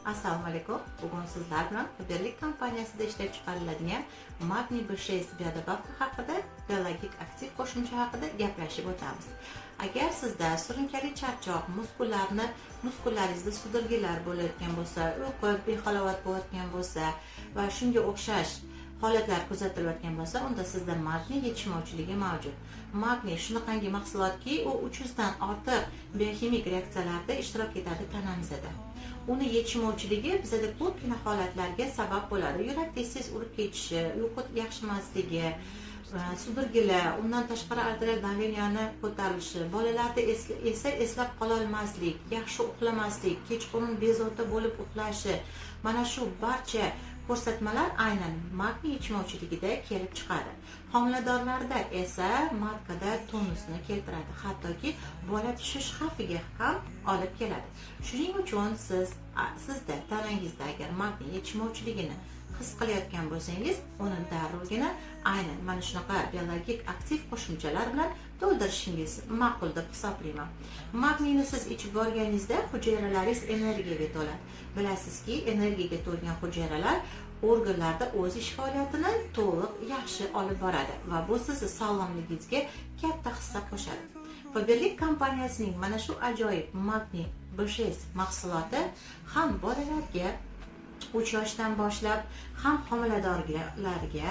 Assalomu alaykum. Bugun sizlar bilan Faberlic kompaniyasida ishlab chiqariladigan Magniy B6 биодобавка haqida, biologik aktiv qo'shimcha haqida gaplashib o'tamiz. Agar sizda surunkali charchoq, muskullaringizda sudirgilar bo'layotgan bo'lsa, uyqu behalovat bo'layotgan bo'lsa va shunga o'xshash holatlar kuzatilayotgan bo'lsa, unda sizda magniy yetishmovchiligi mavjud. Magniy shunaqangi mahsulotki, u 300 dan ortiq bioximik reaksiyalarda ishtirok etadi tanamizda. Uni yetishmovchiligi bizada ko'pgina holatlarga sabab bo'ladi: yurak tez tez urib ketishi, uyqu yaxshi emasligi, sudirgilar, undan tashqari arterial давления ni ko'tarilishi, bolalarda esa eslab qololmaslik, yaxshi uxlamaslik, kechqurun bezovta bo'lib uxlashi. Mana shu barcha ko'rsatmalar aynan magniy yetishmovchiligida kelib chiqadi. Homiladorlarda esa матка da tonusni keltiradi, hattoki bola tushish xavfiga ham olib keladi. Shuning uchun sizda tanangizda agar magniy yetishmovchiligini his qilayotgan bo'lsangiz, uni darrovgina aynan mana shunaqa biologik aktiv qo'shimchalar bilan to'ldirishingiz ma'qul deb hisoblayman. Magniyni siz ichib borganingizda hujayralaringiz energiyaga to'ladi. Bilasizki, energiyaga to'lgan hujayralar organlarda o'z ish faoliyatini to'liq, yaxshi olib boradi va bu sizni sog'lomligingizga katta hissa qo'shadi. Faberlic kompaniyasining mana shu ajoyib Magniy B6 mahsuloti ham bolalarga 3 yoshdan boshlab, ham homiladorlarga,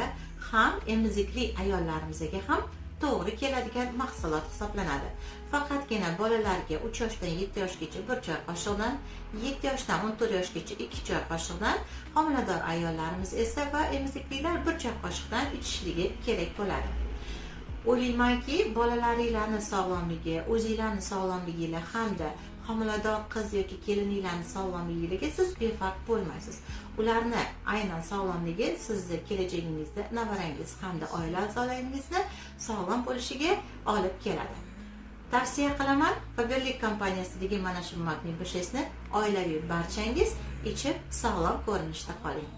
ham emizikli ayollarimizga ham to'g'ri keladigan mahsulot hisoblanadi. Faqatgina bolalarga 3 yoshdan 7 yoshgacha 1 choy qoshiqdan, 7 yoshdan 14 yoshgacha 2 choy qoshiqdan, homilador ayollarimiz esa va emiziklilar 1 choy qoshiqdan ichishligi kerak bo'ladi. O'ylaymanki, bolalaringlarni sog'lomligi, o'zinglarni sog'lomliginglar hamda homilador qiz yoki kelininglarni sog'lomligiga siz befarq bo'lmaysiz. Ularni aynan sog'lomligi sizni kelajagingizda nevarangiz hamda oila a'zolaringizni sog'lom bo'lishiga olib keladi. Tavsiya qilaman, Faberlic kompaniyasidagi mana shu Magniy B6 ni oilaviy barchangiz ichib, sog'lom ko'rinishda qoling.